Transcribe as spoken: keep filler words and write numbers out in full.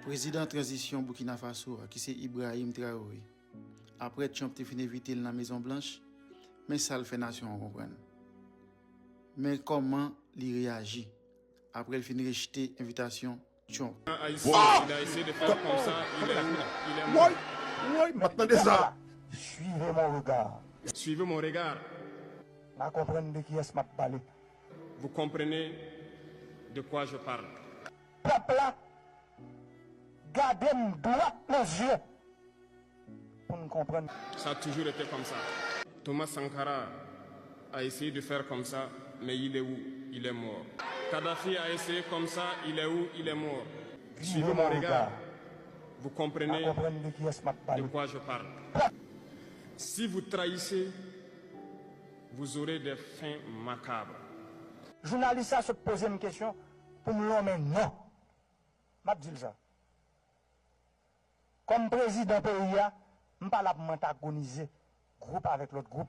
Prezidan tranzisyon Burkina Faso a, ki se Ibrahim Traoré, apre Trump te fin envite l nan Mezon Blanch, men sa l fè nasyon an konprann. Men kòman li reyaji apre l fin rejte envitasyon Trump. Haïtien, il a essayé de faire comme ça, il est où? Il est mort. Woy, woy, m ap tande sa. Suivez mon regard. Suivez mon regard. N a konprann de kiyès m ap pale. Vous comprenez de quoi je parle. Pèp la, gade m dwat nan zye pou n konprann. Ça a toujours été comme ça. Thomas Sankara a essayé de faire comme ça, mais il est où? Il est mort. Kadhafi a essayé comme ça, il est où? Il est mort. Suivez mon regard. Vous comprenez de quoi je parle. Si vous trahissez, vous aurez des fins macabres. Jounalis sa sot poze m kesyon pou m lonmen non. M ap di l sa. Kòm prezidan peyi a, m pa la pou m antagonize gwoup avèk lòt gwoup.